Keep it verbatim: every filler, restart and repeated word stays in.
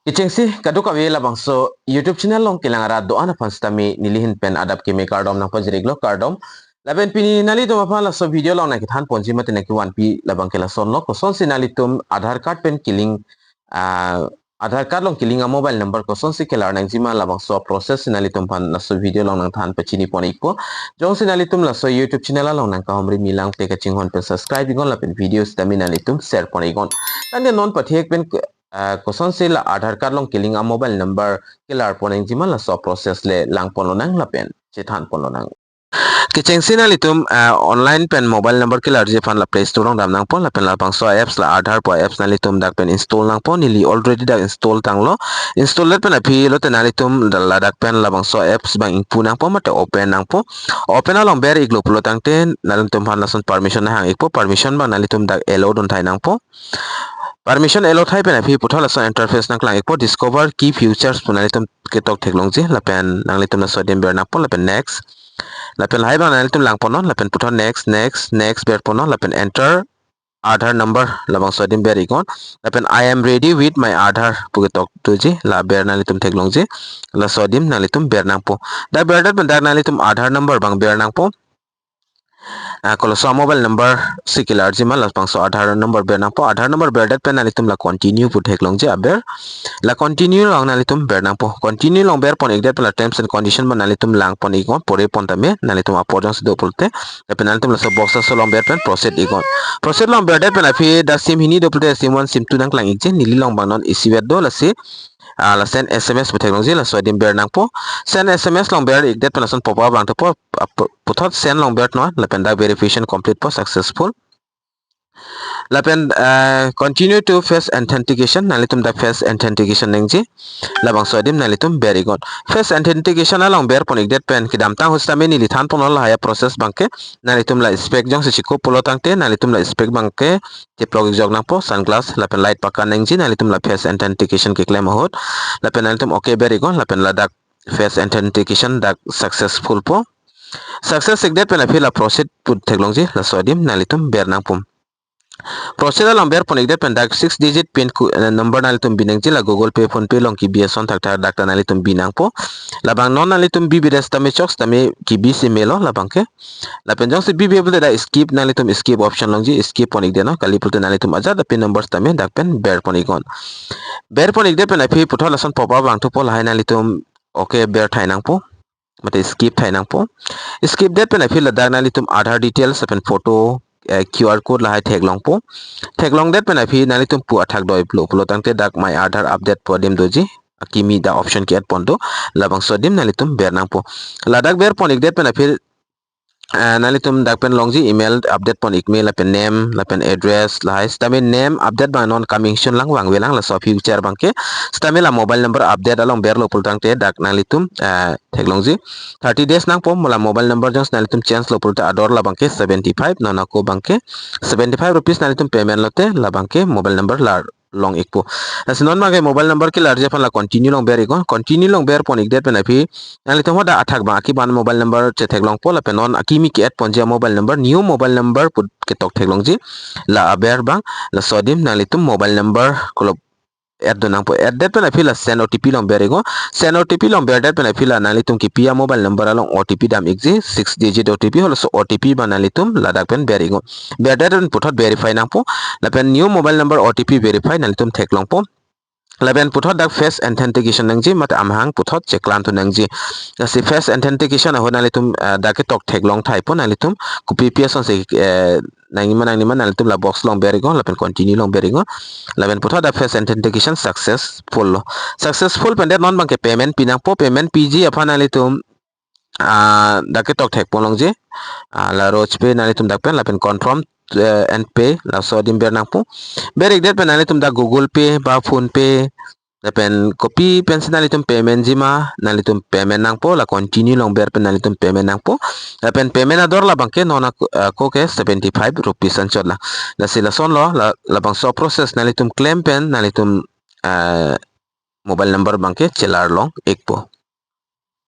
Kechengsi kadokave labangso YouTube channel along kelang arat do-an aphan sitame nelihin pen adap keme kardom nangpajir-iklo, kardom. Lapen pini nanglitum aphan laso video along nangkethan ponji mate nangkevanpi labangke lasonlo, kosonsi nanglitum Aadhaar card pen ke-link, ah, Aadhaar card along ke-link a-mobile number kosonsi kelar nangjima labangso process nanglitum aphan laso video along nangthan pachini pon-ikpo. Jongsi nanglitum laso YouTube channel along nangkahumri me lang te kachinghon pen subscribe-iknon lapen video sitame nanglitum share pon-iknon. Tangte non pathek pen, ah, kosonsi la Aadhaar card along ke-link a-mobile number kelar pon nangjima laso process le lang ponlonang lapen chethan ponlonang. Kechengsi nanglitum, ah, online pen mobile number kelarji aphan la Play Store along dam nangpo lapen labangso apps la Aadhaar pu apps nanglitum dak pen install nangpo, neli already dak install tanglo. Install det pen aphi lote nanglitum ladak pen labangso apps abang ingpu nangpo mate open nangpo. Open along ber-iklo pulo tangte nanglitum aphan lason permission nanghang-ikpo, permission abang nanglitum dak allow dun thai nangpo. Permission allow thai pen aphi puthot lason interface nangklang-ikpo, discover key features pu nanglitum ketok theklongji lapen nanglitum laso adim ber nangpo lapen next. Lapen lahai abang nanglitum lang ponnon lapen puthot next, next, next ber ponnon lapen enter Aadhaar number labangso adim ber-iknon. Lapen I am ready with my Aadhaar pu ketok doji, la aber nanglitum theklongji. Laso adim nanglitum ber nangpo. Dak ber det pen dak nanglitum Aadhaar number abang ber nangpo. Ah, koloso a-mobile number si kelarjima labangso Aadhaar number ber nangpo. Aadhaar number ber det pen nanglitum la continue pu theklongji aber. La continue along nanglitum ber nangpo. Continue along ber pon-ik det pen la terms and condition abang nanglitum lang pon-iknon, pore pon tame nanglitum apor jongsi do pulote. Lapen nanglitum laso box aso along ber pen proceed-iknon. Proceed along ber det pen aphi dak SIM hini do pulote SIM one, SIM two nangklang-ikji, neli along abang non isivet do, lasi, ah, la send S M S pu theklongji, laso adim ber nangpo. Send S M S along ber-ik det pen lason pop up abang thupo, ah, pu-, puthot send along bernon lapen dak verification complete po, successful. Lapen, eh, continue to face authentication, nanglitum dak face authentication nangji, labangso adim nanglitum ber-iknon. Face authentication along ber pon-ik det pen kedamtang ahut sitame neli than ponlo lahai a-process abangke, nanglitum la spec jongsi chiklo pulo tangte nanglitum la spec abangke chiplok-ik jok nangpo, sunglass lapen light pakan nangji nanglitum la face authentication keklem ahut. Lapen nanglitum okay ber-iknon lapen ladak face authentication dak successful po. Success-ik det pen aphi la proceed pu theklongji, laso adim nanglitum ber nangpo. Proceed along ber pon-ik det pen dak six digit pin ku-, eh, number nanglitum bi nangji, la Google Pay, PhonePe along kebi ason thakthak dak ta nanglitum bi nangpo. Labang non nanglitum bibe det sitame chok sitame kebisi melo labangke. Lapen jongsi bibe pulote dak skip, nanglitum skip option longji, skip pon-ik detnon, kali pulote nanglitum ajat a-pin number sitame dak pen ber pon-iknon. Ber pon-ik det pen aphi puthot lason pop up abang thupo, lahai nanglitum okay ber thai nangpo mate skip thai nangpo. Skip det pen aphi ladak nanglitum Aadhaar details lapen photo, eh, Q R code lahai theklongpo. Theklong det pen aphi nanglitum pu athak doi pulo pulo tangte dak My Aadhaar update pu adim doji, akimi dak option ke-add pon do, labangso adim nanglitum ber nangpo. Ladak ber pon-ik det pen aphi, eh, nanglitum dak pen longji email update pon-ik me lapen name lapen address lahai, sitame name update abang non coming soon lang vangvelang, laso future abangke. Sitame la mobile number update along berlo pulo tangte dak nanglitum, eh, theklongji thirty days nangpo, mo la mobile number jongsi nanglitum change lo pulote ador labangke seventy five, non ako abangke seventy five rupees nanglitum payment lote labangke mobile number lar long-ikpo. Lasi non abangke mobile number kelarji aphan la continue along ber-iknon, continue along ber pon-ik det pen aphi nanglitum hadak athak abang akiban mobile number chetheklongpo lapen non akimi ke-add ponji a-mobile number, new mobile number pu ketok theklongji, la aber abang. Laso adim nanglitum mobile number kolo add dun nangpo. Add det pen aphi la send O T P along ber-iknon. Send O T P along ber det pen aphi la nanglitum kepi a-mobile number along O T P dam-ikji, six digit O T P, halaso O T P abang nanglitum ladak pen ber-iknon. Ber det pen puthot verify nangpo. Lapen new mobile number O T P verify nanglitum theklongpo. Lapen puthot dak face authentication nangji mate amahang puthot cheklang thu nangji. Lasi face authentication ahut nanglitum, eh, dak ketok theklong thaipo, nanglitum kopi pi asonsi, eh, nangnima nangnima nanglitum la box along ber-iknon lapen continue along ber-iknon. Lapen puthot dak face authentication successful lo. Successful pen det non abangke payment pi nangpo, payment piji aphan nanglitum, ah, dak ketok thek pon longji. Ah, la RuPay nanglitum dak pen lapen confirm, eh, and pay, laso adim ber nangpo. Ber-ik det pen nanglitum dak Google Pay ba PhonePe lapen kopi pensi nanglitum payment jima nanglitum payment nangpo, la continue along ber pen nanglitum payment nangpo. Lapen payment ador labangke non ako, ako ke seventy five rupees anchot la. Lasi lasonlo, la, labangso process nanglitum klem pen nanglitum, eh, mobile number abangke chelar long-ikpo.